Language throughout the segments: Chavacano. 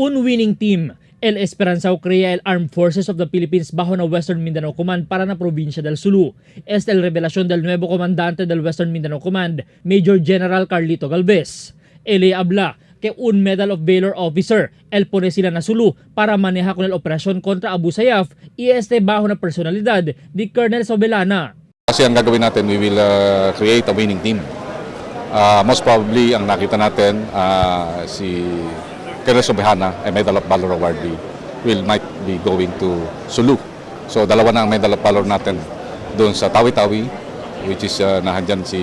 Un winning team. El Esperanzao crea el Armed Forces of the Philippines bajo na Western Mindanao Command para na probinsya del Sulu. Esta el revelación del nuevo comandante del Western Mindanao Command, Major General Carlito Galvez. Ele habla que un Medal of Valor officer, el pone sila na Sulu para maneja con el operación contra Abu Sayyaf y este bajo na personalidad di Colonel Sobelana. Kasi ang gagawin natin, we will create a winning team. Most probably, ang nakita natin, si Colonel Sobejana, a Medal of Valor awardee, will might be going to Sulu. So dalawa na ang Medal of Valor natin doon sa Tawi-Tawi, which is nahandyan si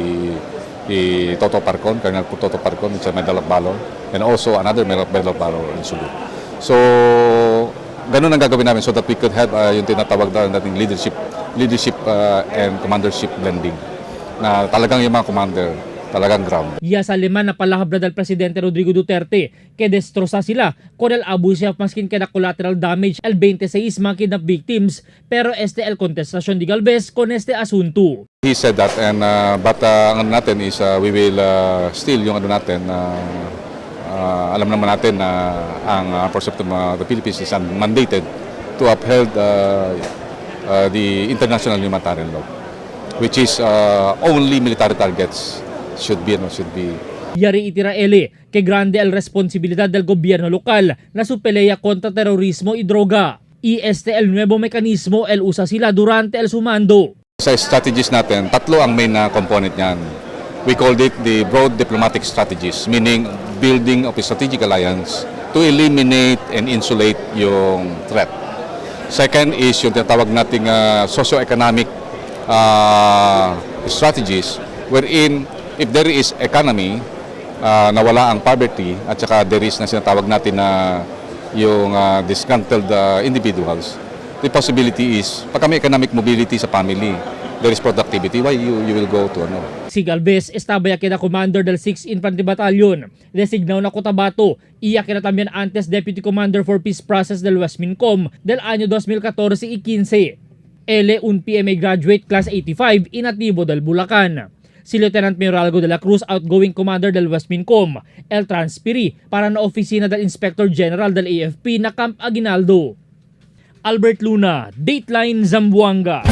Toto Parcon, Colonel Toto Parcon, which is a Medal of Valor, and also another Medal of Valor in Sulu. So, ganun ang gagawin namin so that we could have yung tinatawag na nating leadership and commandership blending na talagang yung mga commander talagang ground. Ya sa lima na palabra del presidente Rodrigo Duterte que destroza sila con el Abu Sayyaf maskin kena collateral damage el 26 mga kidnap victims, pero este el contestación di Galvez con este asunto. He said that and but ang ano natin is we will still yung ano natin, alam naman natin na ang Force of the Philippines is mandated to uphold the international humanitarian law, which is only military targets should be Yari itira ele que grande el responsibilidad del gobyerno lokal na su pelea contra terrorismo y droga. Y este el nuevo mecanismo el usa sila durante el su mando. Sa strategies natin, tatlo ang main na component niyan. We called it the broad diplomatic strategies, meaning building of a strategic alliance to eliminate and insulate yung threat. Second is yung tinatawag nating socio-economic strategies, wherein if there is economy, nawala ang poverty at saka there is na sinatawag natin na yung disgruntled individuals, the possibility is pagka may economic mobility sa family, there is productivity, why you will go to ano. Si Galvez estaba ya queda commander del 6th Infantry Battalion, designado na Cotabato, y ya queda también antes Deputy Commander for Peace Process del Westmincom del año 2014 y 15. L un PMA graduate class 85 y nativo del Bulacan. Si Lieutenant Meralgo de la Cruz, outgoing commander del Westmincom, el transferi para na opisina del Inspector General del AFP na Camp Aguinaldo. Albert Luna, Dateline Zamboanga.